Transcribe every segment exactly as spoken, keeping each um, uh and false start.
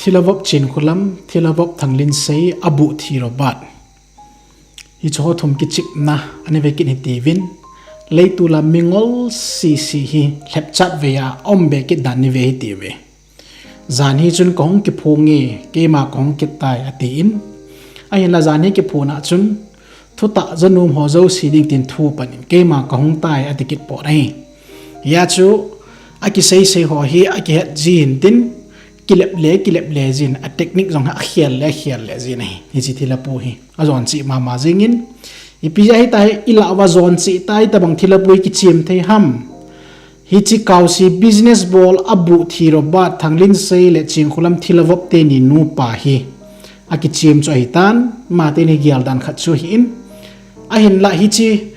Thilhavop Chinkholam, Thilhavop Thanglinsei, Abuh Thi Robert. Hiche ho thum kichepna ana ve kit hitiuvin, leitol a mingol sese hi lhepchat vei a aum be kit dan ana ve hitiuve. Jan hi chun kahung kiphong e, keima kahung kit tai atin. Ahinla jan hi kiphon a chun, thutah janom ho jouse ding tin thu pan in, keima kahung tai ati kit pon ahi. Hia chu, akiseisei ho hi akihet jin tin, kilep le, kilep le jin, a technique jong hi akhel le, akhel le jin ahi. Hiche thilhapu hi ajon cheh mama jingin, ipi jeh a hitia hi ilah uva jon cheh tai tabang thilhapu hi kichem thei ham. Hiche Kaose business bol Abuh Thi Robert, Thanglinsei le Chinkholam Thilhavop teni nupa hi akichem chu ahitan, ama teni gel dan khat chu ahin. Ahinla hiche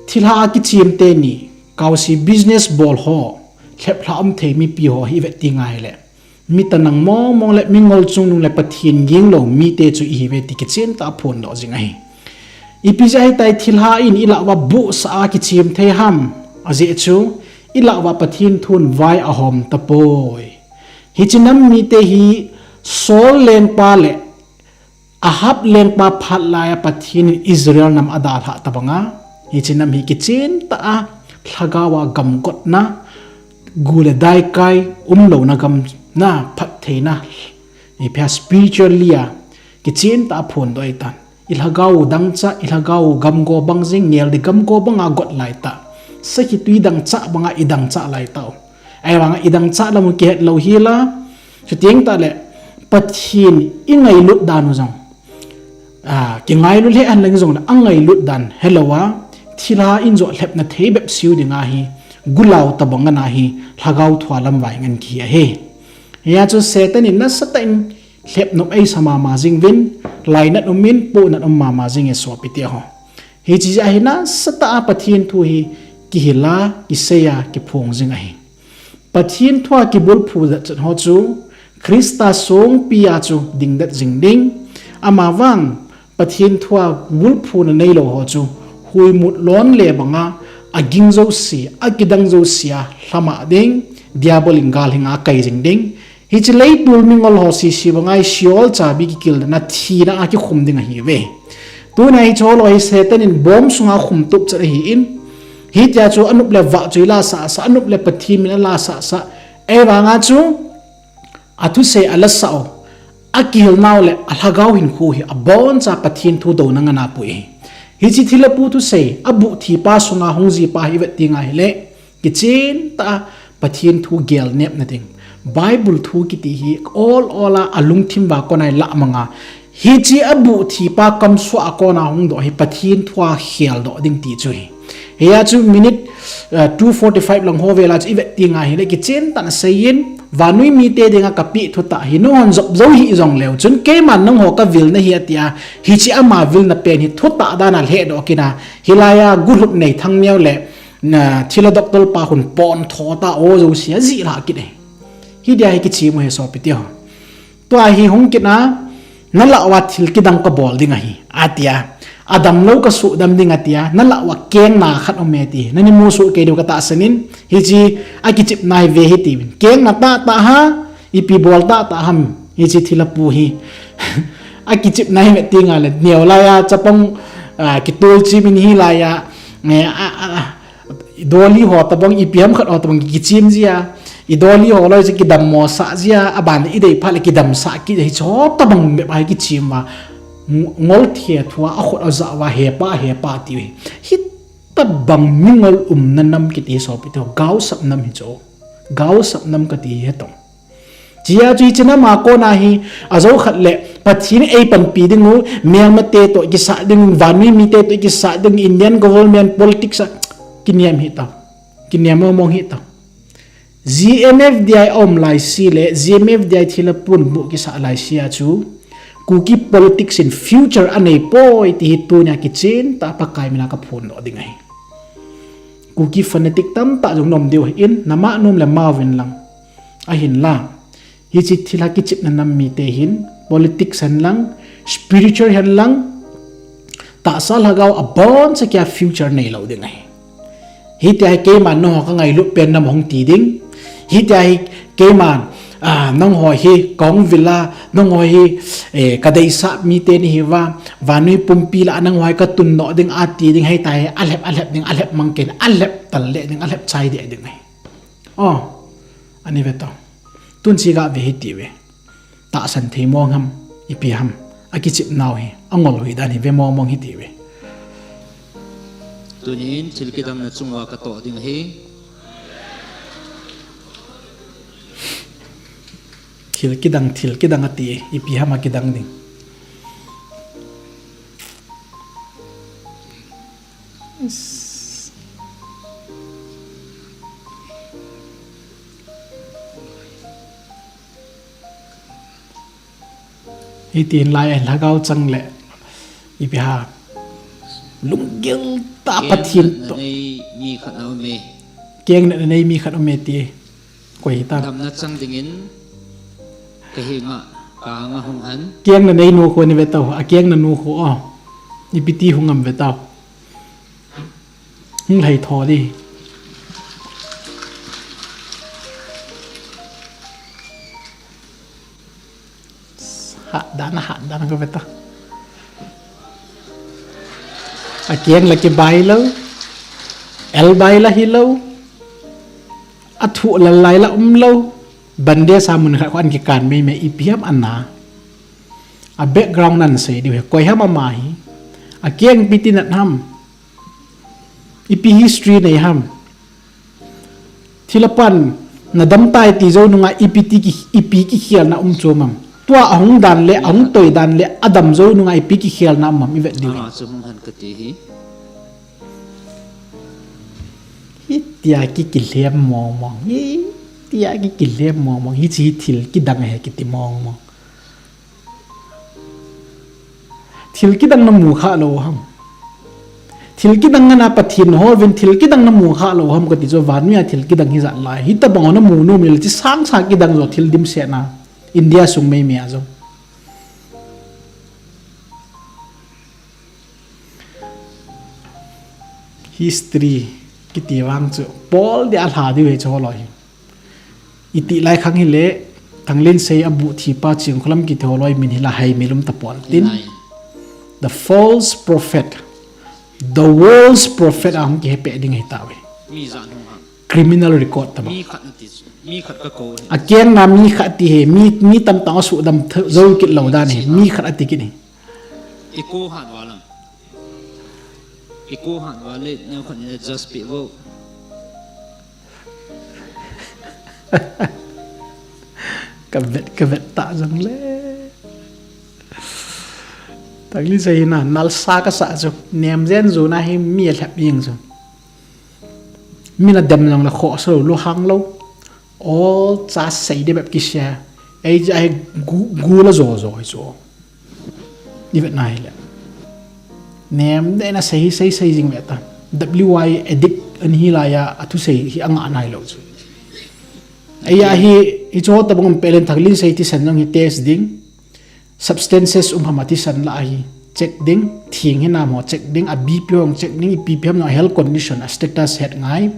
thilha a kichem teni, Kaose business bol ho, lheplhah um thei mipi ho hi ivet teng ahile, mi tanang mong mong le mingol chungnung le Pathen ging lou mite chu ihiuve ti kichen tah a phondoh jing ahi. Ipi jeh a hitia hi thilha in ilah uva buhsah a kichem thei ham, ajeh chu ilah uva Pathen thun vai ahom tapoi. Hiche nam mite hi Saul lengpa le Ahab lengpa phat laiya Pathen in Israel nam adalhah tabanga, hiche nam hi kichen tah a lhagao a gamgotna, gu le daikai umlouna gam na phattheina, ipi ham spiritually a kichen tah a phondoh ahitan. Ilhagao u dangchah, ilhagao u gamgo bang jing, nel ding gamgo banga got laitah. Sakhi tui dangchah banga idangchah laitah u. Ahivanga idangchah lam u kihet lou hila, chuteng tahle Pathen ingailut dan u jong, a, kingailu lheh henlang jongle angailut dan helouva, thilha in joh lhepna thei bep seiu dinga hi, gulou tabang ana hi, lhagao thua lam vai ngen kihi ahi. Hia chu Satan in nasatah in lhepnop eisa mama jinguvin, lainat umin, pohnat um mama jing e sopite ho. Hiche jeh a hi nasatah a Pathen thu hi kihil a, kisei a, kiphong jing ahi. Pathen thua kibulphu det chet ho chu, Christa songpi a chu dingdet jing ding. Amavang, Pathen thua bulphuna neilou ho chu, huimut lon le banga, aging jouse, akidang jouse a, lhamah ding, Diabol in gal hinga akai jing ding. Hiche leitol mingol ho sese banga hi Sheol chabi kikilna thina a kikhum ding ahiuve. Tunia hiche ho loi hi Satan in bomb sunga khum tup chet ahin. Hitia chu anop le vah chu alasah sah, anop le Pathen min alasah sah. Ahivanga chu athusei alasah u, akihil nau le alhagao hinkho hi aboncha Pathen thu douna ngen a pui ahi. Hiche thilhapu thusei, abuh thipa sunga hung jipa hi ivet teng ahile, kichen tah a Pathen thu gelnepna ding. Bible thu kiti hi ol ol a alungthim uva kona ilah manga. Hiche abuh thipa kamsuh a kona hung doh hi Pathen thua kheldoh ding ti chu ahi. Hia chu minute, uh, two forty-five lang ho vela chu ivet teng ahile kichen tah in aseiyin, vannoi mite dinga kapeh thutah hi nahon jop jou hih jongleu chun keiman nangho kavil nahi atia, hiche ama vilna pen hi thutah dan a lhehdoh kit a, hilai a Golhupnei Thangneo le Na thilha doctor pa khun pon tho ta o jouse ajih lha kit e. Hitia hi kichim u ahi sopite ho. Tua hi hung kit a, nalah uva thil kidang kabol ding ahi, atia. Adamlou kasuhdam ding atia, nalah uva kengna khat um e ti. Nani musoh kei diu katahsan in, hiche akichepna hi ve hite. Kengna tahtah ham, ipi bol tahtah ham, hiche thilha pu hi. Akichepna hi ve teng le, neo laiya chapang, ah, kitol chim in hilaiya, eh, a, a, a, I doli ho tabang, ipi ham khat ho tabang kichim jia. I doli ho loi chu kidammo sah jia, aban le idei phat le kidamsah kit hi chu tabang bep a kichim uva. Ng-, ngol thethua akhut ajah uva hepa, hepa tiu hi. Hitabang mingol umna nam kiti sopite ho, gaosap nam hi chu. Gaosap nam kati hi hetong. Chia chu hiche nam a kona hi, ajou khat le, Pathen in eipanpi ding u, melmate toh kisah ding u, vannoi mite toh kisah ding u, Indian government politics a, kiniam hih tau. Kiniam mong mong hih tau. G M F D I aum laise le, G M F D I thilha pun buh kisah laise a chu, Kuki politics in future anei poi ti hi tunia kichen tah a Pakai mina kaphondoh ding ahi. Kuki fanatic tamtah jong nom diu ahin, nama nom le ma uvin lang. Ahinla, hiche thilha kichepna nam mite hin, politics hen lang, spiritual hen lang, tahsa lhagao aboncha kia future neilou ding ahi. Hitia hi keiman nangho kangailut pen nam ahung ti ding. Hitia hi keiman, Ah, nangho hi kahung vil a, nangho hi, eh, kadeisah mite nahiuva, vannoi pumpi lah a nangho hi katun noh ding ati ding ahitai, alhep, alhep ding, alhep mang kei, alhep tal le ding, alhep chai deh ding ahi. Oh, ani ve tao. Tun chi gave hiti uve. Tahsan thei mong ham, ipi ham. Akichep nau hi, angol hoi dan hi ve mong mong hiti uve. Tunin thil kidang nachunguva katoh ding ahi. Thil kidang, thil kidang ati, ipi ham akidang ding. Hitin lai a lhagao chang le, ipi ham. Lunggil tah a Pathen toh. Keng natna nei mi khat aume ti. Koi hitam. Damna chang dingin kahenga, kahenga hung hen. Keng nanei nu khu ni ve tao, akeng nanu khu o. Ipi ti hung am ve tao. Hung lhai tho di. Hat dan, hat dan ka ve tao. Akeng la kibai lou. Elbai la hilou. Athu lal lai la umlou. Bande sa mun khat khu an kikan mei mei ipi ham ana. A background nan sei diu he koi ham ama hi. Akeng ipi ti nat ham. Ipi history nei ham. Thil apan nadam tai ti jou nunga ipi ti ki, ipi kikhelna um chom am. Tua ahung dan le, ahung toi dan le, adam jou nunga ipi kikhelna um am ivet diu. Ama chu hung hen kati hi. Hitia ki kilhem mong mong. Hitia ki kilhem mong mong. Hichi thil kidang ahi kiti mong mong. Thil kidang namu kha lou ham. Thil kidang nana Pathen nahouvin thil kidang namu kha lou ham kati chu vannoi a thil kidang hijat lai. Hitabang ho namu nom le chi sang sang kidang jo thil dimset na. India sung mei mei a jo. History kiti vang chu Paul dia lha diu he chu holoi hi. Iti lai khang hile, Thanglinsei abuh thipa Chingkholam kiti holoi min hila hai milum tapon tin. Hilai. The false prophet, the world's prophet ahung kihepe ding ahi tauve. Mi jan hung hang. Criminal record taba. Mi khat ati chu. Mi khat ka kou hi. Akeng na mi khat ati he, mi, mi tamtah asuhdam th-, jou kit lou dan he, mi khat ati kit he. Iko hat valam. Iko hat vale, neo khat ni adjust pi vo. Ka vet, ka vet ta jong le. Thanglinsei na, nalsa kasa chu. Nem jen jona hi mi alhep jing chu. Min adem jong le khoh so, lu hang lou. All cha sei de bep kisia. Ei ja hi gu, gu la jo jo hi chu. Ivet na hile. Nem de na sei, sei, sei jing ve ta. W Y addict ani hilai a, athusei hi anga nai lou chu. Ei a hi, hi chu tabang um pelen Thanglinsei thisan jong hi test ding. Substances um ham athisan la hi check ding. Thing hinam ho check ding. A B P ho check ding. I B P ham no health condition, a status het ngai.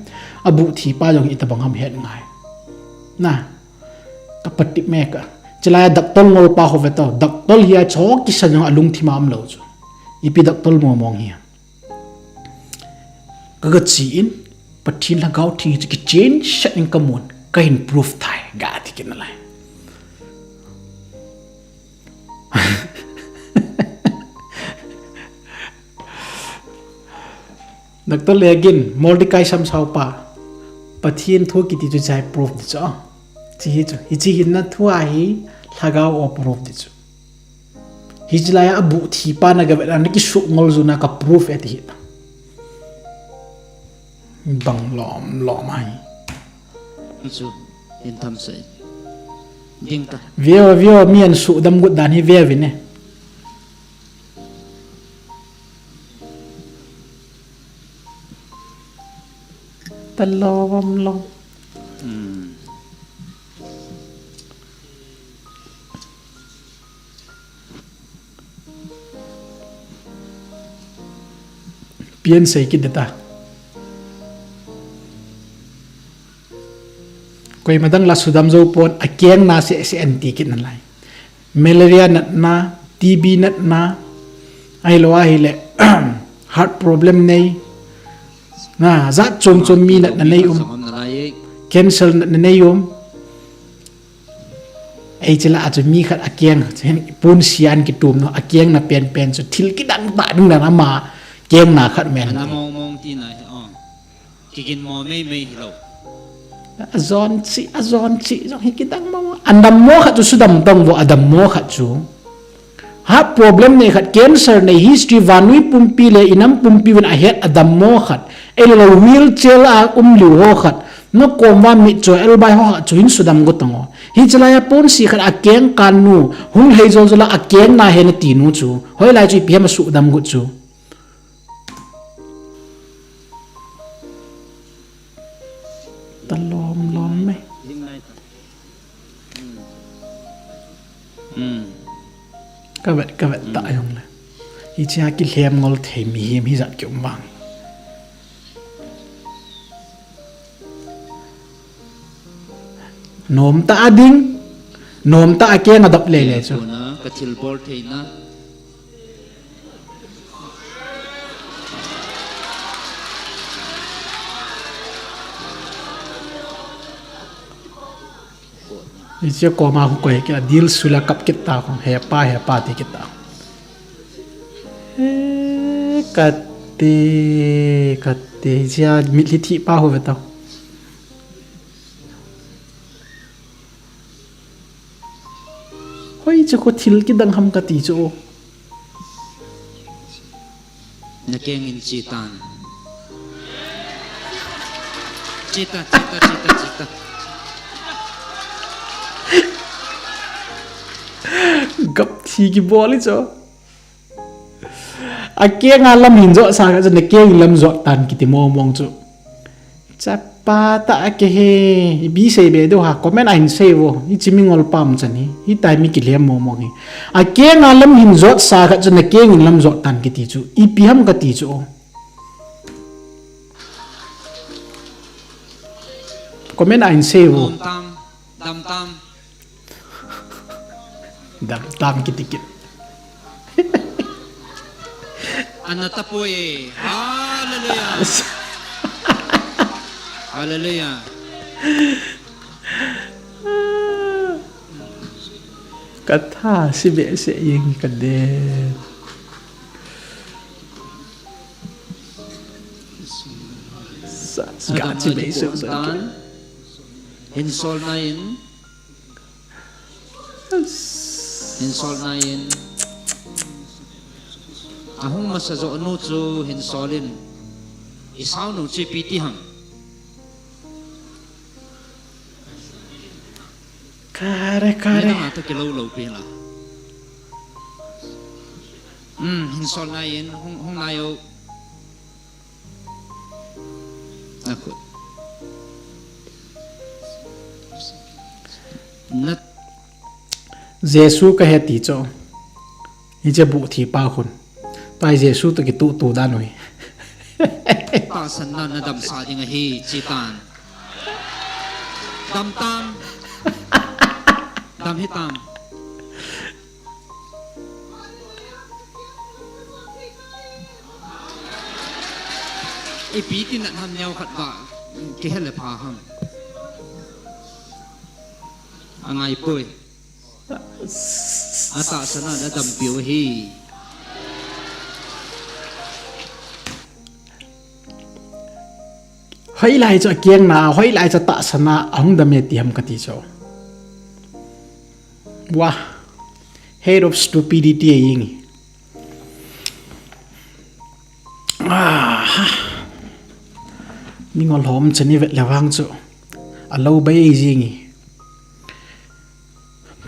Abuh thipa jong hi tabang ham het ngai. Na. Ka patip me ka. Chilai a doctor ngol pa ho ve tao. Doctor hi a cho kisan jong alungthim a um lou chu. Ipi doctor mong mong hi. Ka ga chi in, Pathen lhagao theng hi chu kichenset in ka mun, ka hin proof tai, ga ti kit nalai. Doctor Legin, Mordecai samsao pa, Pathen thu kiti chu chai proof di chu. Chi hi chu, hichi hinna thu a hi, lhagao a proof di chu. Hichi lai a abuh thipa na ga vet a na kisuh ngol juna ka proof e ti hi ta. Bang lom lom ahi. Chu, hin tham sei. Ding ta. Veo, veo, mi an suhdam got dan hi veo vin e. Ta lom lom. Hmm. Pian sei kit ta. Koima dang la sudam jou pon, akeng na seh seh anti kit nalai. Malaria natna, T B natna, ahilou ahile, heart problem nei, na, jat chom chom mi natna nei um, cancer natna nei um. Ei, chila a chu mi khat akeng, pon sian kitum no, akeng na pen pen chu thil kidang tah ding dan ama keng na khat men. Ana mong mong ti na hi, oh. Kigin mo mei mei hilou. Ajon chi, ajon chi, jong hi kidang mo. Adam mo khat chu sudam tong vo, adam mo khat chu. Heart problem nei khat, cancer nei, history vannoi pumpi le inam pumpi vin ahet adam mo khat. Ei le wheelchair a um liu ho khat. Na kom va mit cho elbai ho khat chu hin sudam go tong o. Hi chalai a pon si khat akeng kan nu, hung lhei jol jol a akeng na he na ti nu chu. Hoilai chu ipi ham a sudam go chu. Ta lom lom me. Ka vet, ka vet ta jong le. Hichea kilhem ngol thei mihem hijat ki um vang. Nom ta a ding, nom ta a keng a dop lele chu. Ka thilbol theina. Hiche koma khu koi kit a dil sula kap kit ta khu, he pa, he pa ti kit ta. He, kati, kati, hichea mitlhi thih pa khu ve ta. Hoi, hiche khu thil kidang ham kati chu. Na keng in chi tan. Chi ta, chi ta, chi ta, chi ta. Gap thi kibol i chu. Akeng a lam hin jot sa khat chu, na keng in lam jot tan kiti mong mong chu. Chapa ta a ke he, ipi sei be do ha, comment a hin sei vo, hiche mi ngol pam chan hi, hitia mi kilhem mong mong hi. Akeng a lam hin jot sa khat chu na keng in lam jot tan kiti chu, ipi ham kati chu o. Comment a hin sei vo. Dam tam, dam tam. Dam tam kiti kit. Ana tapoi. Hallelujah. Hallelujah. Ka tha si behseh jeng ka de. Sa, sa, ka chi behseh jeng. Hin sol na in. Hin sol na in. Ahung masa jo nu chu hin sol in. I sao nu chu ipi ti ham. Kare, kare. Ni na ta kilou lou pi la. Hmm, hin sol na in, hung, hung na yo. Akut. Nat. Jesu ka he ti chu. Hiche bu thi pa khun. Tua hi Jesu toh kituh tuh dan u hi. Tahsan na na damsah ding ahi, chi tan. Dam tam. Dam hi tam. Ipi ti nat ham neo khat ba, kihel le pha ham. Angai poi. Atahsan a na dampiu ahi. Hoilai chu akeng na, hoilai chu tahsan a, ahung dam e ti ham kati chu. Wah. Head of stupidity a jing. Ah. Ni ngol hom chani vet le vang chu. Alo bai jing.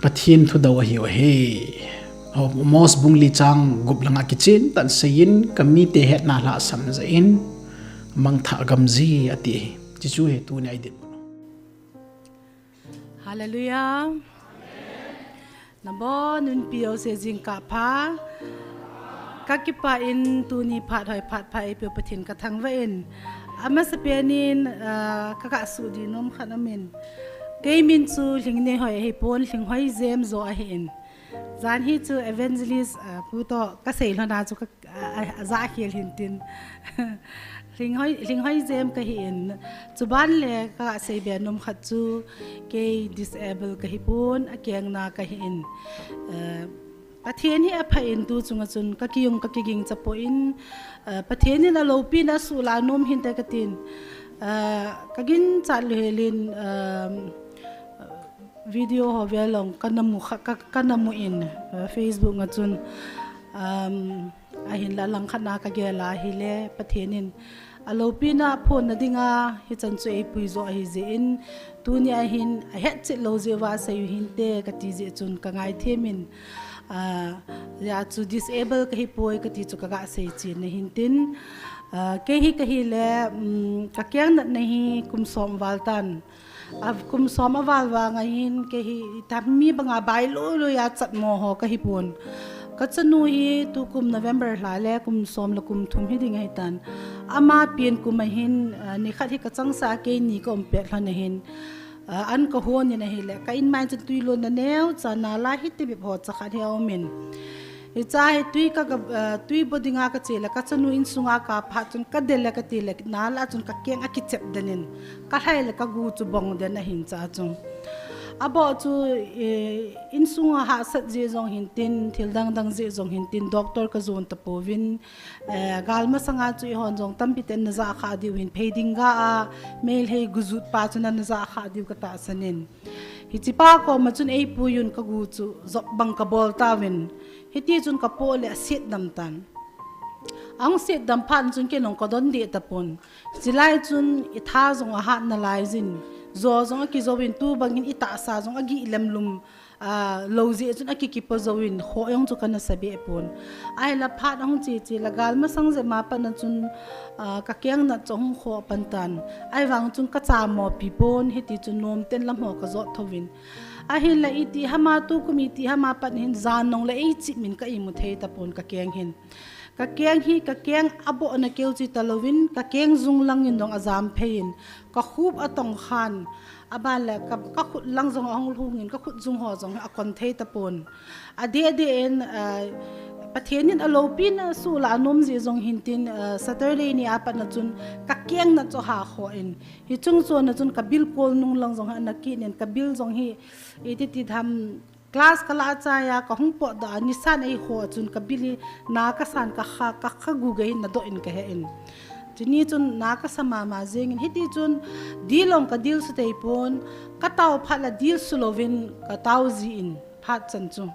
Pathen thu dou ahiu ahi. Amos bung li chang gup langa kichen tan seiyin, ka mite hetna lhasam jeh in, mangthah gam ji ati ahi. Chuchu hi tuni a i dit. Hallelujah. Nabonun pi jouse jingkah pha. Ka kipah in tuni phat hoi phat pha eipeu Pathen ka thangvah in. Amasapen in, ah, ka kah suh di nom khat aum in. Kei min chu Lhingneihoi ahipon, Lhinghoi Jem joh ahin. Jan hi chu evangelist, ah, pu toh kasei lhona chu ka, ah, ah, ajah khel hintin. Lhinghoi, Lhinghoi Jem kahin. Chuban le kasei be nom khat chu kei disable kahipon, akengna kahin. Ah, Pathen hi apha in tu chunga chun kakijung kakiging chapon, ah, Pathen in aloupina asuhlah nom hinte katin. Ah, kaginchat lou helin, um, video ho velong kanamu kha, ka, kanamu in, ah, Facebook nga chun, um, ahinla langkhat na kagel a hile Pathen in aloupina aphonna dinga hichan chu eipui joh ahi jeh in, tuni ahin ahetchet lou jeh uva asei u hinte kati jeh chun kangaithem in, ah, hijeh chun disable kahipoi kati chu kaga seichen ahin tin, ah, kei hi kahile, um, kakeng natna hi kum som val tan. A kum som aval vang ahin kei hi itami banga bailou lou a chatmo ho kahipon. Kachanu hi tukum November lha le kum som le kum thum hiding ahitan. Ama pen kum ahin, ah, nikhat hi kachangseh a keini kaum pet lhon ahin, ah, an kahon in ahile ka inmai chun twi lonna neocha nal a hitibep ho chakhat hi aumin. Hiche hi twi ka, ka, ah, twi bo dinga kache le kachanu insunga kaphat chun kadel le kati le nal a chun kakeng akichep den in, kalhai le kagu chu bong den ahin cha chu. Aboh chu, eh, insunga hahsat jeh jong hintin, thil dang dang jeh jong hintin, doctor kajon tapouvin, eh, gal masanga chu eihon jong tampi ten najah kha diu hin, phei ding ga a, meilhei gujut pa chu najah kha diu katahsan in. Hichepa koma chun eipuiyun kagu chu jop bang kabol tauvin. Hiti chun kapoh le aset dam tan. Ahung set dam phat chun kei jong kadon deh tapon. Chulai chun itha jong ahat nalai jin. Jo jong akijou in tubang hin itahsa jong agih lemlum, ah, lou jeh chun akikipo jouvin khoh jong chu kana sa behpon. Ahinla phat ahung che che le gal masang jep ma patna chun, ah, kakeng nat chu ahung khoh pan tan. Ahivang chun kachamo pi pon hiti chun nomten lam ho kajot thouvin. Ahinla iti hama tukum iti hama pat hin jan nong le eichip min ka imu thei tapon kakeng hin. Kakeng hi kakeng abohna keu chu talouvin kakeng jung lang in jong ajam phei in kakhup atong khan aban le ka, kakhut lang jong ahung lhung in kakhut jung ho jong akon thei tapon. Adeh deh in, ah, Pathen in aloupina asuhlah nom jeh jong hintin, ah, Saturday ni a patna chun kakeng nat chu ahah khoh in. Hiche chungchon a chun kabil kol nung lang jong hi ana kit in kabil jong hi iti ti tham class kalah chai a kahung potdoh a nisan eikhoh chun kabil hi na kasan kakha, kakha gu gei nadoh in kahe in. Chuni chun na kasa mama jeng in hiti chun dil jong kadil sutei pon katao phat le dil sulouvin katao ji in phat chan chu.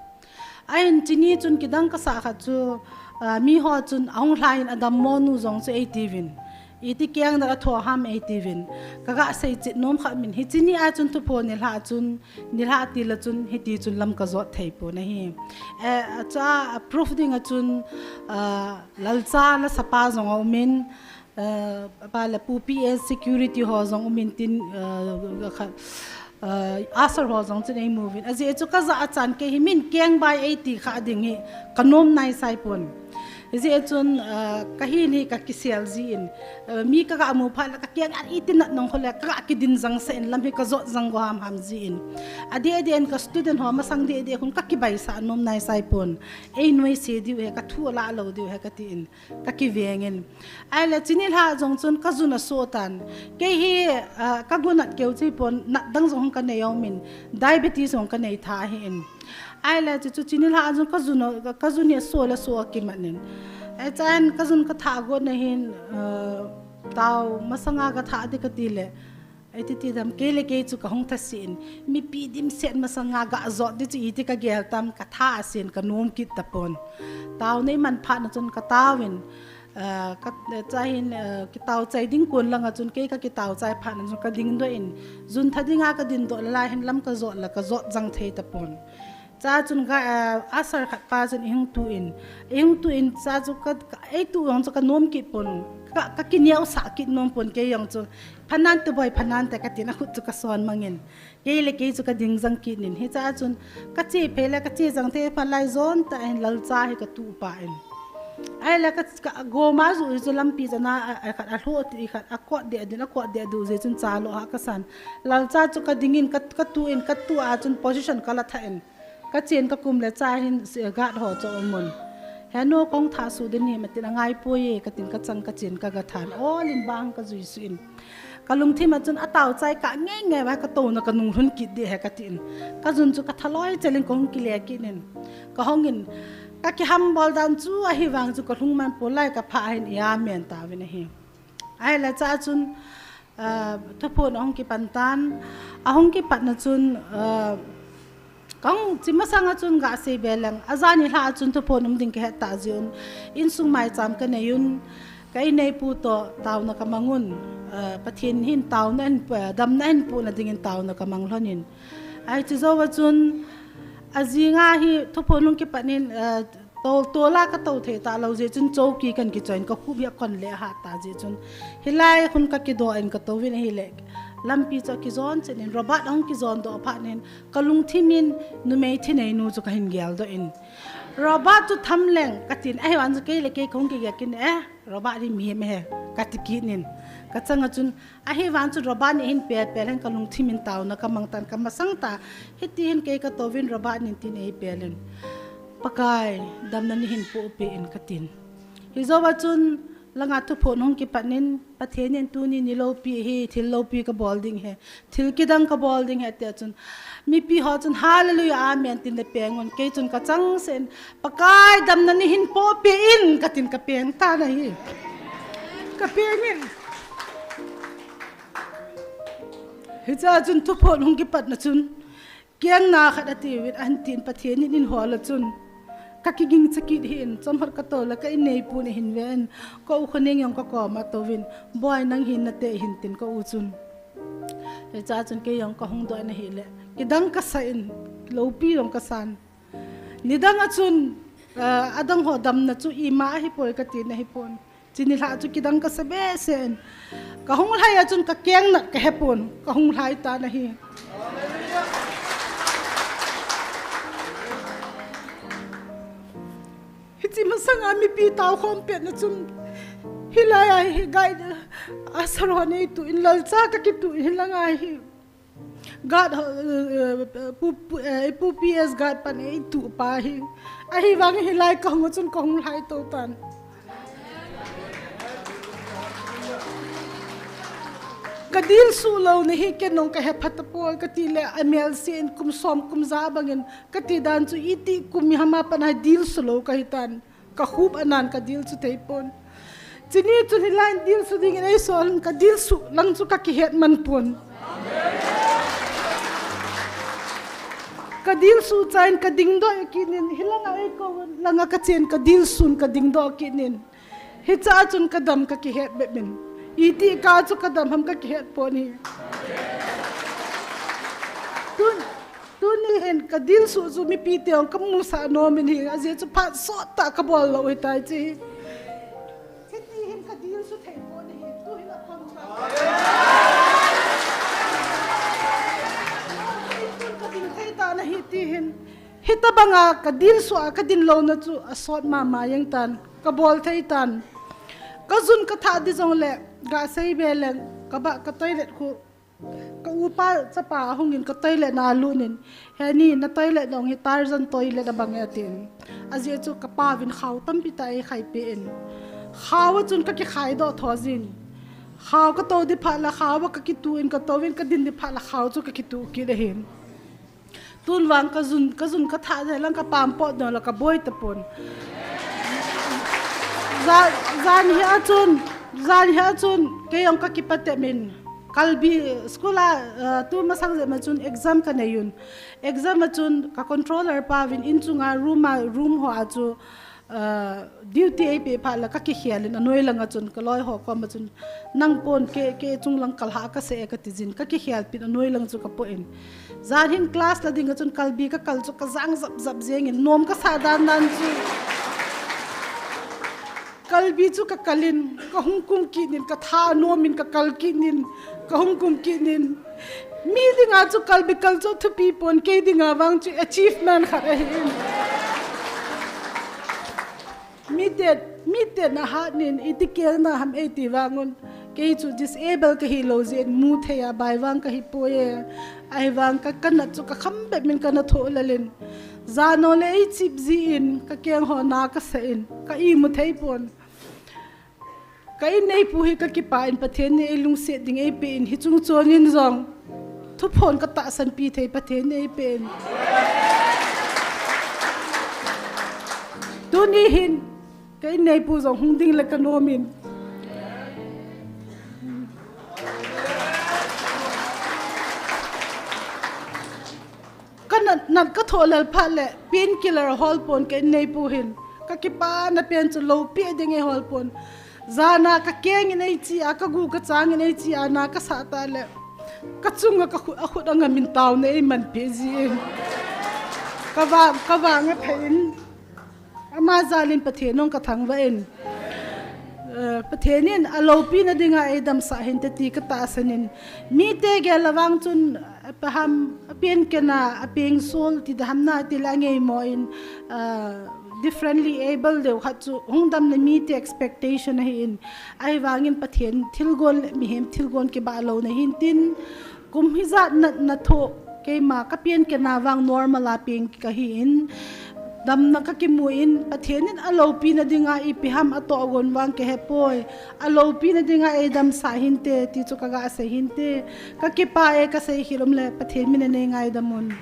Ahin chuni chun kidang kasah khat chu, ah, miho chun ahung lhai in adammo nu jong chu eitiuvin. Iti keng nat athoh ham eitiuvin. Kaga seichet nom khat min hiche ni a chun thuphon nilhah chun, nilhah til a chun hiti chun lam kajot thei pon ahi. Eh, acha, a proof ding a chun, ah, Lalcha lasapa jong aumin, ah, apa le Pu P S security ho jong umin tin, ah, kha, ah, usher ho jong chun eimuvin. Ajeh chu kajah a chan kei hi min keng bai eiti kha ding hi kanom naisai pon. Hijeh chun, ah, kahin hi kakisel jin, ah, mi kaga mu phat le kakeng a iti nat nong kho le kaga kidin jang sah in lam hi kajot jang go ham ham jin. Adeh deh in ka student ho masang deh deh khun kakibaisah nom naisai pon. Einuisat diu he, kathu alah lou diu he katin. Kakiveng in. Ahile chuni lha jong chun kajun asoh tan. Kei hi, ah, kagu nat keu chu hipon, nat dang jong kanei aumin, diabetes jong kanei tha ahin. Ahile chu, chu chuni lha jong kajun, kajun hi asoh le asoh akimat in. Ahichan kajun kathah got na hin, ah, tao masanga kathah ding kati le. Iti ti dam kei le kei chu kahung thase in. Mipi dimset masanga gajot ding chu iti kagel tam katha asen kanom kit tapon. Tao neiman phat na chun kataovin, ah, ka, chahin, ah, kitao chai ding kon langa chun kei kakitao chai phat na chun kadingdoh in. Jun tha dinga kadingdoh le lai hin lam kajot le kajot jang thei tapon. Cha chun ka, ah, usher khat pa chun eihung tu in, eihung tu in cha chu ka, ka, eitu jong chu kanom kit pon, ka, kakineosah kit nom pon kei jong chu, phanante boi phanante katin akhut chu kason mang in, kei le kei chu kading jang kit in, hicha chun kache phei le kache jang thei phat lai jon tah hin Lalcha hi katu pa in. Ahile ka, ka goma ju chu lampi chana a, a khat a lhu ti khat a kot de din a kot de du je chun cha lo ha ka san. Lalcha chu ka dingin ka, ka tu in ka tu a chun position ka la tha in. Ka chen ka kum le cha hin si-, guard ho chu umun. He nu kong tha su din hi matin a ngai poi e ka tin ka chang ka chen ka ga than. All in bang ka jui su in. Ka lungthim a chun a tau chai ka ngei ngei va ka to na ka nung lhun kit de he ka tin. Ka jun chu ka thaloi chelin ka hung kile kit in. Ka hong in ka kiham bol dan chu ahi vang chu ka lhung man poi lai ka pha hin i amen ta vin ahi. Ahile cha chun, ah, thuphon ahung kipan tan, ahung kipat na chun, ah, kang chi masang a chun ga sei be leng, a jani lha a chun thuphon um ding ka het ta jiun, insung mai cham ka nei un, ka inei pu to tauna ka mang un, ah, Pathen hin tauna hin, ah, damna hin pu na dingin tauna ka mang lhon in. Ai chu jo a chun, a jinga hi thuphon hung kipat nin, ah, To, to la ka to thei ta lo je chun choki kan kichoin ka khup hi a kon le a hat ta je chun. Hilai hun ka kido in ka to vin ahile. Lampi chu a kijon chen in Robert ahung kijon do phat nin ka lungthim in numei thi nei nu chu ka hin gel do in. Robert chu tham leng ka tin ahi vang chu kei le kei ka hung kigel kit in eh. Robert hi mihem he ka ti kit nin. Ka chang a chun Ahi vang chu Robert nin hin pel pel hen ka lungthim in tauna ka mang tan ka masang ta. Hiti hin kei ka to vin Robert nin tin ei pel in. Pakai, damna nei hin po pe in ka tin. Hi jo a chun langa thuphon hung kipat nin Pathen in tuni ni lopi hi thil lopi ka bol ding he. Thil kidang ka bol ding he ti a chun. Mipi ho chun hallelujah, amen tin le peng un. Kei chun ka chang sen. Pakai damna nei hin po pe in ka tin ka peng ta na hi. Ka peng in. Hicha chun thuphon hung kipat na chun. Kiang na khat a ti vin an tin Pathen in in hol a chun. Ka kiging chakit hin chomhot ka to la ka inei pu na hin ve in. Ka u khoneng jong ka kom a to vin. Boi nang hin na te hin tin ka u chun. Hicha chun kei jong ka hung do na hi le. Kidang ka sa in. Lopi jong ka san. Nidang a chun, ah, adang ho damna chu ima ahi poi ka ti na hi pon. Chini lha chu kidang ka sa be sen. Ka hung lhai a chun ka keng nat ka he pon. Ka hung lhai ta na hi. Hichi masang a mipi tau khom pet na chun. Hilai a hi gai a saro nei tu in lalcha ka ki tu in hilang a hi. Guard, eh, eh, pu-, pu-, eh, pu P S guard pan ei tu pa hi. Ahi vang hilai ka hung chun ka hung lhai to tan. Ka dil su lo na hi ken nong ka he phat poi ka ti le a mel si in kum som kum ja bangin ka ti dan chu iti kum mi hama pan hai dil su lo ka hi tan. Ka khup anan ka dil su thei pon. Chini chu hilai in dil su ding in ei sol ka dil su lang chu ka kihet man pon. Ka dil su chain ka ding doh kit nin hilang a ei ko lang a ka chen ka dil sun ka ding doh kit nin. Hicha chun ka dam ka kihet be min. Iti ka chu ka dam ham ka kihet pon hi. Tun Tuni hin ka dil su chu mipi te ong ka mu sa nom in hi, a jeh chu phat sot ta ka bol lo hi tai chi. Hiti hin ka dil su thei pon hi, tu hin a kon ta. Ka dil thei ta na hi ti hin. Hita banga ka dil su a ka din lo na chu a sot mama jeng tan, ka bol thei tan. Ka jun ka tha di jong le, ga sei be leng, ka ba ka toilet khu. Ka upa chapa ahung in ka toilet na lut in, "He ni, na toilet nong hi Tarzan toilet abang e," atin. A jeh chu ka pa vin khao tampi ta ei khai pe in. Khao a chun ka kikhai doh tho jin. Khao ka to di phat la khao a ka kitu in ka to vin ka din di phat la khao chu ka kitu kit ahin. Tun vang ka jun, ka jun ka tha jeh lang ka pam pot no la ka boi ta pon. Jan, jan hi a chun, jan hi a chun, kei jong ka kipa te min. Kalbi school a, uh, tu masang jeh ma chun exam ka nei un. Exam a chun ka controller pa vin in chunga room a, room ho a chu, uh, duty ei pe phat la ka kikhel in a noi lang a chun ka loi ho kom a chun nang pon ke, ke chung lang kal ha ka se ka ti jin ka kikhel pin a noi lang chu ka po in. Jan hin class la ding a chun kalbi ka kal chu ka jang jap jap jeng in nom ka sa dan dan chu. Kalbi chu ka kal in, ka hung kum kit in, ka tha nom in, ka kal kit in, ka hung kum kit in. Mi dinga chu kalbi kal chu thupi pon, kei dinga vang chu achievement khat ahi in. Mi te Miten ahat nin iti kelna ham eiti vangun. Kei chu disable kahi lou jeh in mu thei a bai vang kahi poi e. Ahivang ka, kanat chu kakham bep min kana thoh lel in. Jano le eichip jin, kakeng ho na kasa in, ka imu thei pon. Ka inneipu hi kakipah in Pathen in eilungset ding eipeh in hiche chung chon in jong. Thuphon katahsan pi thei Pathen in eipeh in. Tuni hin, ka inneipu jong hung ding le kanom in. Kanat, nat kathoh lel phat le, painkiller ahol pon ka inneipu hin. Kakipana pen chu loupi ding eihol pon. Jana kakeng in eichi a, kagu kachang in eichi a, na kasah tah le. Kachunga kakhut, akhut angam in taona eiman peh jin. Kavang, kavang aphei in. Ama jal in Pathen in kathangvah in. Eh, Pathen in aloupina dinga eidamsah hinte ti katahsan in. Mite gel a vang chun, eh, paham, apen kena, apeng sol, ti daham na, ti la ngeimo in, eh, differently able deu khat chu, hung damna mite expectation ahi in. Ahivangin Pathen thilgon le mihem thilgon kibah louna hintin, kum hijat natna thoh, keima kapen kena vang normal a peng kahi in, damna kakimu in, Pathen in aloupina dinga ipi ham atoh gon vang kahe poi, aloupina dinga eidamsah hinte, ti chu kaga sei hinte, kakipah e kasei khel um le, Pathen min in neingaidam un.